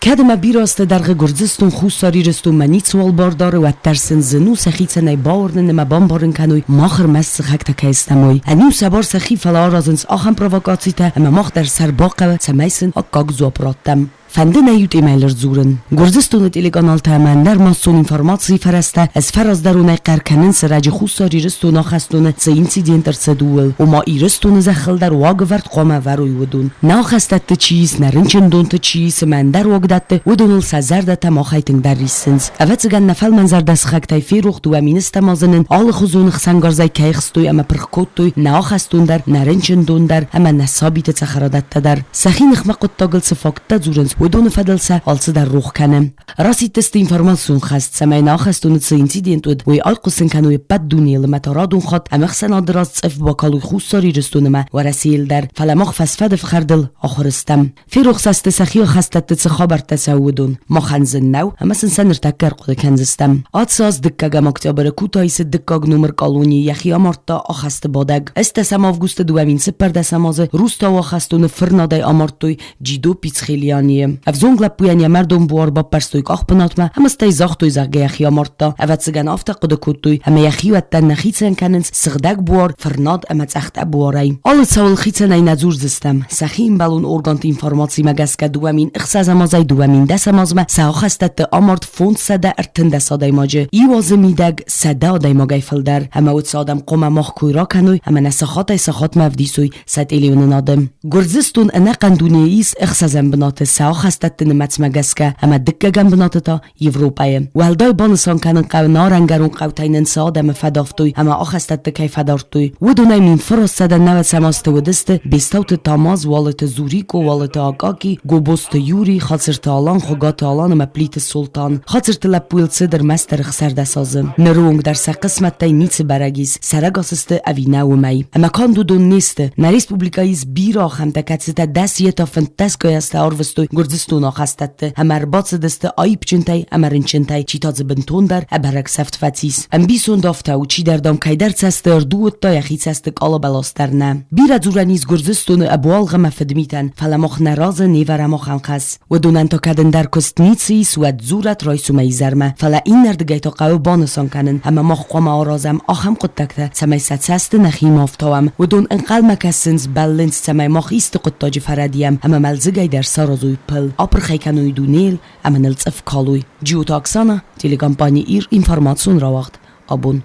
Кӕд ӕмӕ бирӕ азты дӕргъы Гуырдзыстон Хуссар Ирыстонмӕ ницыуал бар дары, уӕддӕр сын зын у сӕхицӕн ӕй бауырнын ӕмӕ бамбарын кӕной, мах ӕрмӕст сыхӕгтӕ кӕй стӕм, уый. Ӕниу сӕ бар сӕхи, фӕлӕ аразынц ахӕм провокацитӕ, ӕмӕ мах дӕр сӕр бахъӕуы, цӕмӕй сын аккаг дзуапп раттӕм. Фӕнды нӕ иу темӕйыл ӕрдзурын. Гуырдзыстоны телеканалты ӕмӕ ӕндӕр массон информацийы фӕрӕзтӕ ӕзфӕраздӕронӕй хъӕр кӕнынц ӕрӕджы Хуссар Ирыстоны ахӕстоны цы инцидент ӕрцыд, ууыл. Ома Ирыстоны зӕххыл дӕр уагӕвӕрд хъуамӕ ӕвӕрой уыдон. Нӕ ахӕстӕтты чи ис, нӕ рынчындонты чи ис ӕмӕ ӕндӕр уагдӕтты, уыдоныл сӕ зӕрдӕтӕ махӕй тынгдӕр риссынц. Ӕвӕццӕгӕн, нӕ фӕлмӕнзӕрдӕ сыхӕгтӕй ферох 2 000 азы нын алыхуызон ӕхсӕнгарзӕй кӕй хызтой ӕмӕ пырх кодтой нӕ ахӕстон дӕр, нӕ рынчындон дӕр ӕмӕ нӕ сабиты цӕхӕрадӕттӕ дӕр. Сӕхи ныхмӕ хъуыддагыл цы факттӕ дзурынц, уыдоны фӕдыл сӕ алцыдӕр рох кӕны. Расидтысты информацион хӕст, цӕмӕй нӕ ахӕстоны цы инцидент уыд, уый айхъуысын кӕной ӕппӕт дунейыл ӕмӕ та радон хатт ӕмӕхсӕнады раз цъыф бакалой Хуссар Ирыстон ӕмӕ Уӕрӕсейыл дӕр, фӕлӕ мах фӕсфӕды фхӕрдыл ахуыр стӕм. Ферох сӕ сты сӕхи ахӕстӕтты цы хабӕрттӕ цӕуы, уыдон. Махӕн зын нӕу, ӕмӕ сын сӕ ныртӕккӕ ӕрхъуыды кӕндзыстӕм. Ацы аз дыккӕгӕм октябры Кутаисы дыккаг номыр колонийы йӕхи амардта ахӕсты бадӕг. Ӕстдӕсӕм августы 2014 азы Рустауы ахӕстоны фырнадӕй амардтой Джидо Пицхелианийы. Ӕвзонг лӕппуйӕн йӕ мӕрдон буар баппӕрстой къахбынатмӕ ӕмӕ стӕй загътой, зӕгъгӕ, йӕхи амардта. Ӕвӕццӕгӕн, афтӕ хъуыды кодтой, ӕмӕ йӕхиуӕттӕ нӕ хицӕн кӕнынц сыгъдӕг буар, фырнад ӕмӕ цъӕхтӕ буарӕй. Алы цауыл хицӕнӕй нӕ дзурдзыстӕм. Сӕхи ӕмбӕлон органты информацимӕ гӕсгӕ 2006 азӕй 2010 азмӕ сӕ ахӕстӕтты амард 513 адӕймаджы. Иу азы мидӕг 100 адӕймагӕй фылдӕр. Ӕмӕ уыцы адӕм хъуамӕ мах кой ракӕной ӕмӕ нӕ сахатӕй-сахатмӕ ӕвдисой сӕ телеуынынады. Гуырдзыстон ӕнӕхъӕн дунейы ис ӕхсӕзӕм бынаты сӕ ахӕстӕтты нымӕцмӕ гӕсгӕ ӕмӕ дыккӕгӕм бынаты та Европӕйы. Уӕлдай банысан кӕнын хъӕуы нарӕнгӕрон хъӕутӕй нын цы адӕмы фӕдавтой ӕмӕ ахӕстӕтты кӕй фӕдардтой, уыдонӕй 1990 азты уыдысты Бестауты Тамаз, Уалыты Зурико, Уалыты Акъаки, Гобозты Юрий, Хацырты Алан, Хуыгаты Алан ӕмӕ Плиты Солтан. Хацырты лӕппуйыл цыд ӕрмӕстдӕр 16 азы. Ныры онг дӕр сӕ хъысмӕттӕй ницы бӕрӕг ис, сӕрӕгас сты ӕви нӕ, уымӕй. Ӕмӕ канд уыдон не сты. Нӕ республикӕйы ис бирӕ ахӕмтӕ, кӕцытӕ дӕс йе та фынддӕсгай азтӕ арвыстой Гуырдзыстоны ахӕстӕтты ӕмӕ ӕрбацыдысты аипджынтӕй ӕмӕ рынчынтӕй, чи та дзы бынтондӕр ӕбӕрӕг сӕфт фӕцис. Ӕмбисонд афтӕ у, чидӕр, дам, кӕйдӕр цӕсты ӕрду уыдта, йӕхи цӕсты къалабӕлас дӕр нӕ. Бирӕ дзурӕн ис Гуырдзыстоны ӕбуалгъ ӕмӕ фыдмитӕн, фӕлӕ мах нӕ разы не вӕрӕм ахӕм хӕс. Уыдонӕн та кӕд ӕндӕр куыст ницы ис, уӕд дзурӕт райсомӕй изӕрмӕ, фӕлӕ иннӕрдыгӕй та хъӕуы банысан кӕнын, ӕмӕ мах хъуамӕ аразӕм ахӕм хъуыддӕгтӕ, цӕмӕй сӕ цӕсты нӕхи ма ӕфтауӕм. Уыдон ӕнхъӕлмӕ кӕсынц, бӕллынц, цӕмӕй мах исты хъуыддаджы фӕрӕдийӕм ӕмӕ мӕлдзыгӕй дӕр саразой пыл, апырх ӕй кӕной дунейыл ӕмӕ ныл цъыф калой. Джиоты Оксана, телекомпани Ир, информацион рауагъд. Абон.